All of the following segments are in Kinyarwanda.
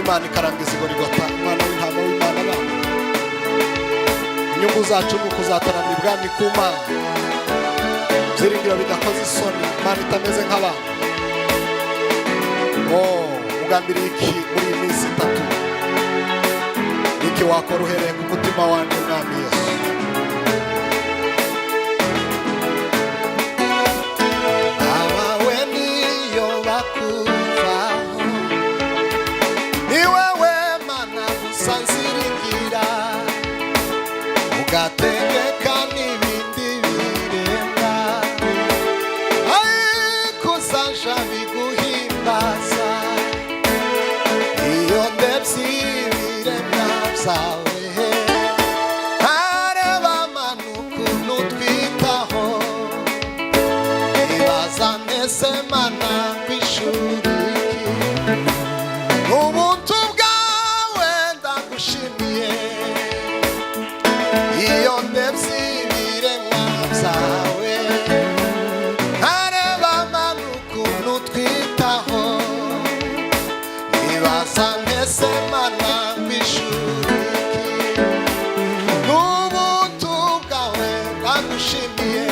Imana ikarangiza igorigota, umwana w'intama w'Imana abana. Inyungu zacu ni ukuzatarama ibwami ku Mana. Byiringiro bidakoze isoni, Imana itameze nk'abantu. Oh, ugambiriye iki muri iyi minsi 3? Niki wakora uhereye ku mutima wanjye, Mwami Yesu? Abawe niyo bakuvaho, ni wowe Mana gusa nziringira, ugategeka n'ibindi birenga, ariko uzaja biguhimbaza. Iyo ndebye ibiremwa byawe, ntareba Mana ukuntu twitaho, ibaza mbese Mana kw'ishuri iki? Ubuntu bwawe ndagushimiye. Iyo ndebye ibiremwa byawe, ntareba Mana ukuntu twitaho, ibaza mbese Mana kw'ishuri iki? N'ubuntu bwawe ndagushimiye.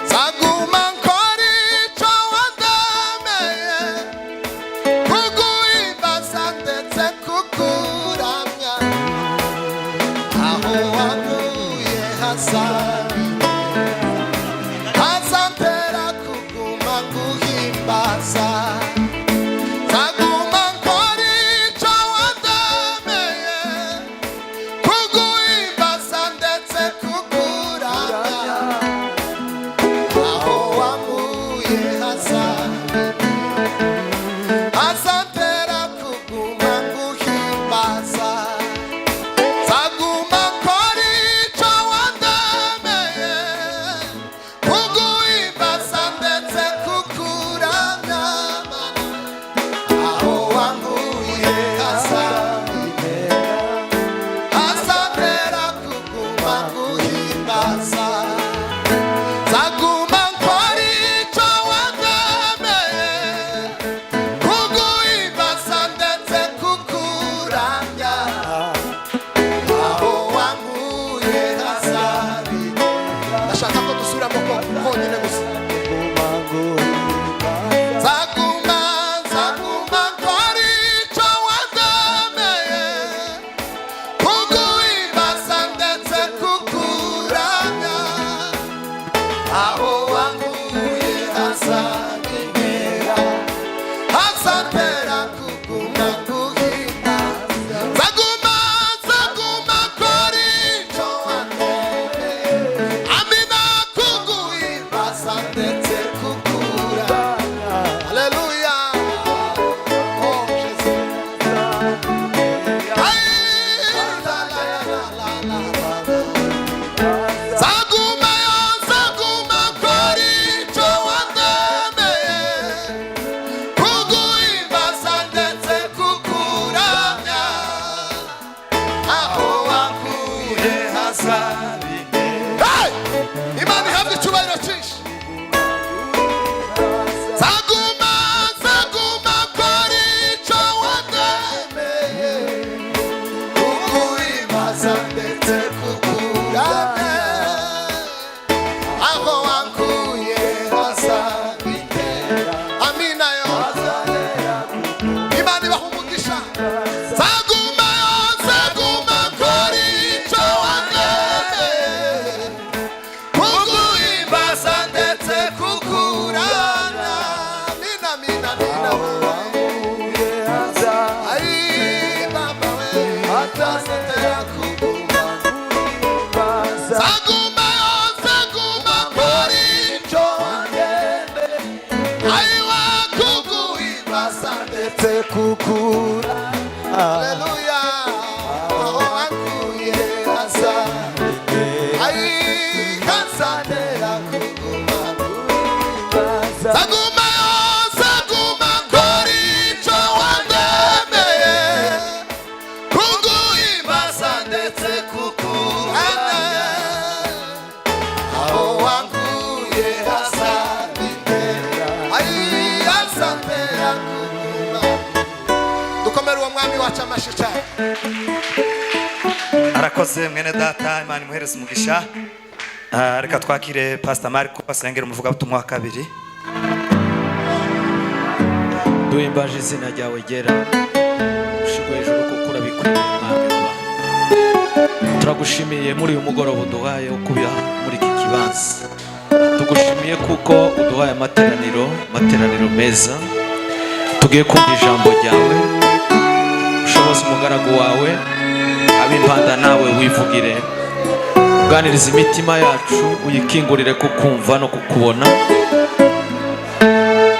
Nzaguma nkora icyo wandemeye, kuguhimbaza ndetse kukuramya. Aho wankuye hazantera kuguma nguhimbaza. Nzaguma nkora icyo wandemeye, kuguhimbaza ndetse kukuramya. Aho wankuye hazantera kuguma nguhimbaza. Nzaguma nkora icyo wandemeye, kuguhimbaza ndetse kukuramya. Aho wankuye hazantera kuguma nguhimbaza. Nzaguma nkora icyo wandemeye, kuguhimbaza ndetse kukuramya. Aho wankuye ndashaka ko dusubiramo ko honyine gusa. Nzaguma, nzaguma nkora icyo wandemeye, kuguhimbaza ndetse kukuramya. Aho wankuye hazabintera, hazantera kuguma guhimbaza. Nzaguma, nzaguma nkora icyo wandemeye, amina, kuguhimbaza ndetse kukuramya. Haleluya! Oh Jésus! Ay, la, la, la, la, la, la. Nzaguma yo, nzaguma nkora icyo wandemeye, kuguhimbaza ndetse kukuramya. Aho wankuye Hey! Imana ihabwa icyubahiro cyinshi. Nzaguma, nzaguma nkora icyo wandemeye, kuguhimbaza ndetse kukuramya. Aho wankuye hazabitera. Amina yo. Imana ibaha umugisha. Nzaguma yo, nzaguma nkora icyo wandemeye, kuguhimbaza ndetse kukuramya. Mina, mina, mina. Ay, baba we, hazantera kuguma. Nzaguma yo, nzaguma nkora icyo wandemeye, ayiwa, kuguhimbaza ndetse kukura. Haleluya! Aho wankuye ay, hazantera kuguma. Nzaguma yo, nzaguma nkora icyo wandemeye, kuguhimbaza ndetse kukuramya. Aho wankuye hazabitera, ay, hazantera kuguma. Dukomere. Umwami wacu amashyi cyane. Arakoze mwene data, Imana imuhereze umugisha. Ah, reka twakire Pastor Marco asengera umuvugabutumwa wa kabiri. Duhimbaje izina ryawe ryera, ushigwe hejuru kuko urabikwiriye, Mwami w'abantu. Turagushimiye muri uyu mugoroba uduhaye wo kuba muri iki kibanza. Tugushimiye kuko uduhaye amateraniro meza. Tugiye kumva ijambo ryawe. Ushoboza umugaragu wawe abimpanda, nawe wivugire, uganiriza imitima yacu, uyikingurire kukumva no kukubona.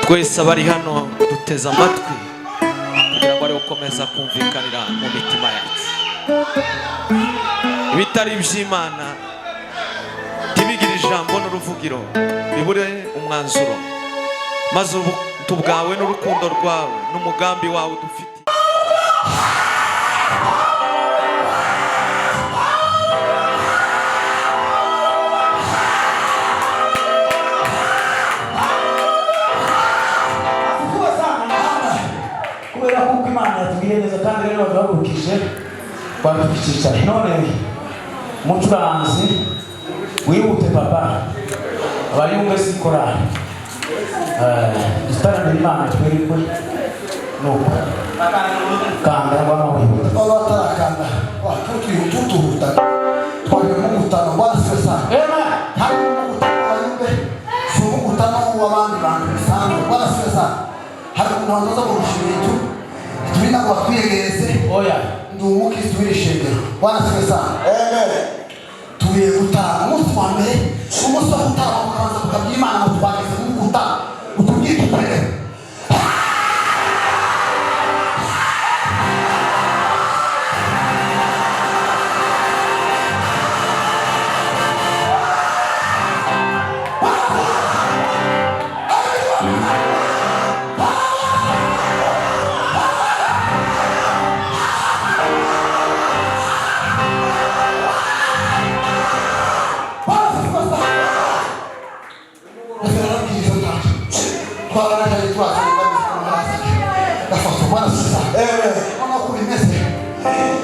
Twese abari hano duteze amatwi kugira ngo ariwe ukomeza kumvikanira mu mitima yacu. Ibitari iby'Imana ntibigire ijambo n'uruvugiro, bibure umwanzuro, maze ubuntu bwawe n'urukundo rwawe n'umugambi wawe dufite. Kuba sana kubera kuko Imana yatubwiye neza, kandi rero baduhagurukije badukicara. None mucuranzi, wihute papa, abayumve si korali, dutaramira Imana twerekwe nuko kanda ngwano wihuta. Baba batarakanda tutuhuta, twagiye mu mukutano basiwe sana. Amen. Hari umukutano wayumbe, si umukutano w'abandi bantu bisanzwe. Basiwe sana. Hari ukuntu abantu baza kurusha ibintu turinda ngo batwiyegereze. Oya. Ndi umukristo w'iri shengero. Basiwe sana. Tugiye gutaha umunsi wa mbere, umunsi wo gutaha, mukabanza mukabwira Imana ngo twageze mu gutaha, utubwire icyo.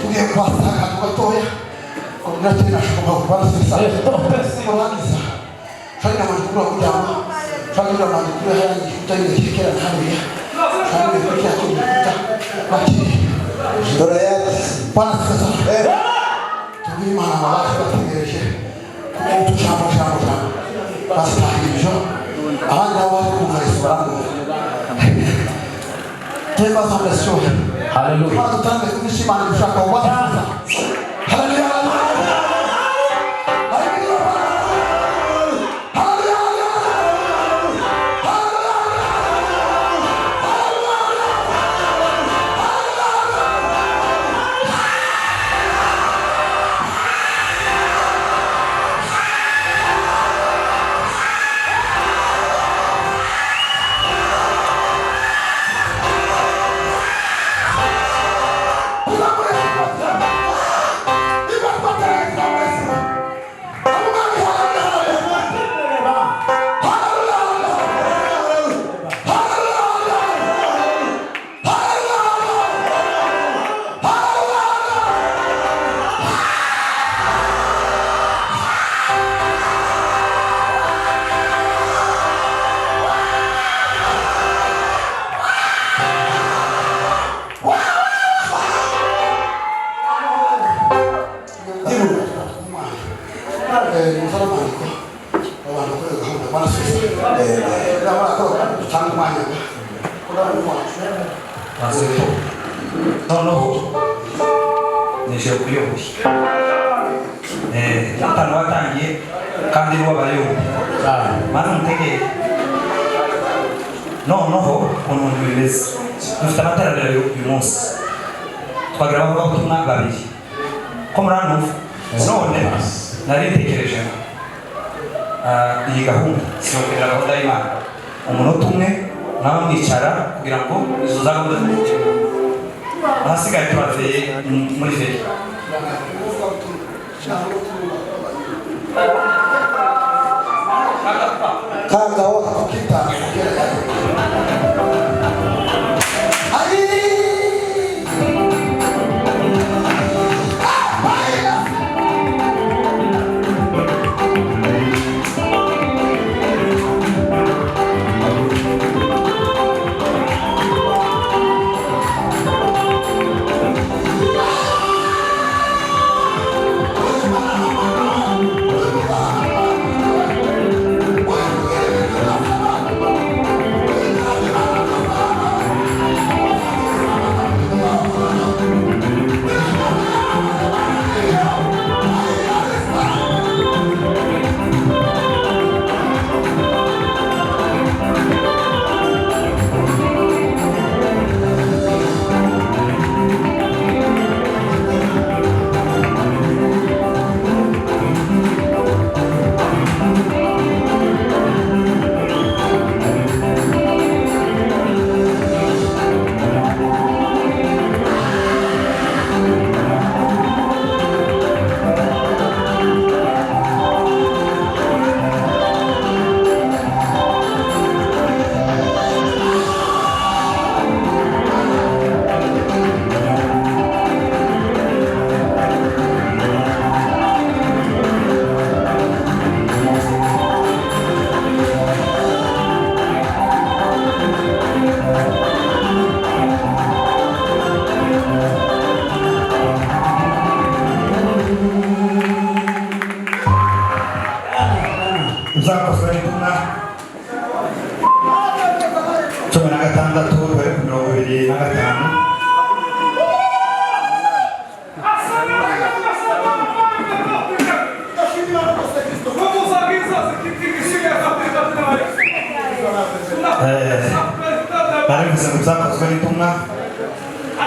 Tugiye kwasa akantu gatoya nakiri nashobora kubarasubiza kurangiza shaka amakuru kuryama, shaka amakuru yanjye utayize kera hariya, shaka kiriya kintu bakiri Dore yati. Barasubiza. Tubwire Imana ngo baje bategereje kuko jambo jambo jambo basitaha ibyo, abandi nabo bari kumva Yesu baramwumva. Temba zamesho. Haleluya. Imana dutange twishimane Imana dushaka ubasubiza. Haleluya, haleluya. Haleluya, haleluya. Musaramandiko abantu kuri gahunda barasubiza urabona ko dutanga umwanya urabona wacu. Noneho nije kuyoboye atanu watangiye kandi n'uwabayoboye maze mutegere. Noneho ukuntu bimeze, dufite amateraniro uyu munsi, twagira abavugabutumwa babiri ko muranumva. None nari ntekereje ngo iyi gahunda sinokwemera gahunda y'Imana umunota umwe mwaba mwicara kugira ngo izo za gahunda zigende, ahasigaye turaveye muri feri. Kanda wakita. Ai!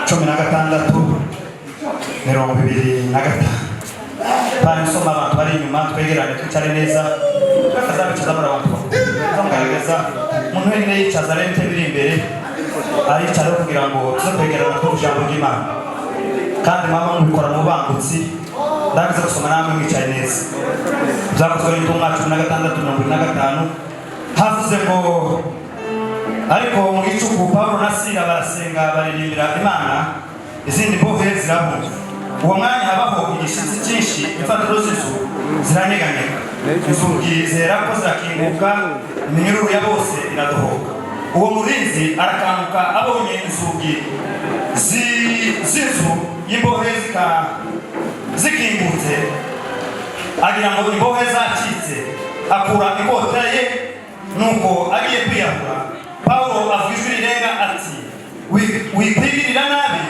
16:25. Bari nsoma, abantu bari inyuma twegerane, twicare neza, azabicaza muri abantu bakuru tuzamugaragaza. Umuntu wenyine yicaza rero intebe iri imbere, aricara kugira ngo tuze kwegerana, twumve ijambo ry'Imana. Kandi mwaba mubikora mu bangutsi, ndabiza gusoma namwe mwicaye neza. Byakozwe n'Intumwa 16:25, havuze ngo: "Ariko mu gicuku Pawulo na Sila barasenga, baririmbira Imana, izindi mbohe zirabumva. Uwo mwanya habaho igishyitsi cyinshi, imfatiro z'inzu ziranyeganyega, inzugi ziherako zirakinguka, iminyururu ya bose iradohoka. Uwo murinzi arakanguka, abonye inzugi z'inzu y'imbohe zikingutse, agira ngo imbohe zacitse, akura inkota ye, nuko agiye kwiyahura, Pawulo avuga ijwi rirenga ati: 'Wikwigirira nabi,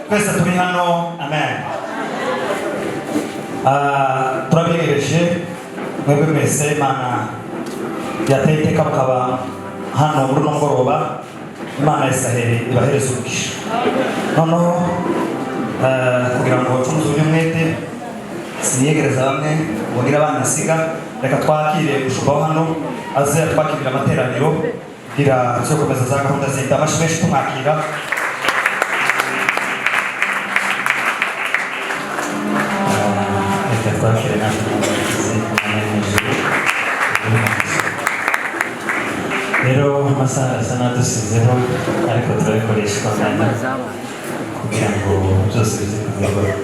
twese turi hano.'" Amen. Turabihereje mwebwe mwese Imana yateye iteka mukaba hano muri uno mugoroba. Imana ya Israheli ibahereze umugisha. Noneho kugira ngo ncumuze uburyo umwete, siniyegereza bamwe ngo ngire abana nsiga, reka twakire umushumba wa hano, aze atwakirira amateraniro, kugira tuze gukomeza za gahunda zindi. Amashyi menshi tumwakira. Reka twakire natwe n'abagize umwanya hejuru. Rero amasaha arasa n'adusizeho, ariko turabikoresha uko angana kugira ngo byose bize kugerwaho.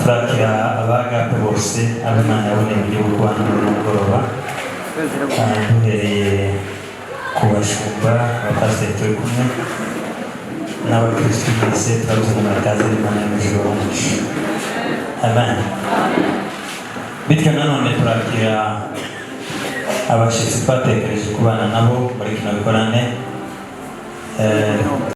Turakira abagape bose, abo Imana yaboneye uburyo bwo kubana muri uyu mugoroba, duhereye ku bashumba, abapasiteri turi kumwe n'abakristu mwese, turabuze ngo murakaze, Imana y'ijuru umugisha. Amen. Bityo nanone turakira abashyitsi twatekereje kubana nabo muri kino bikorane.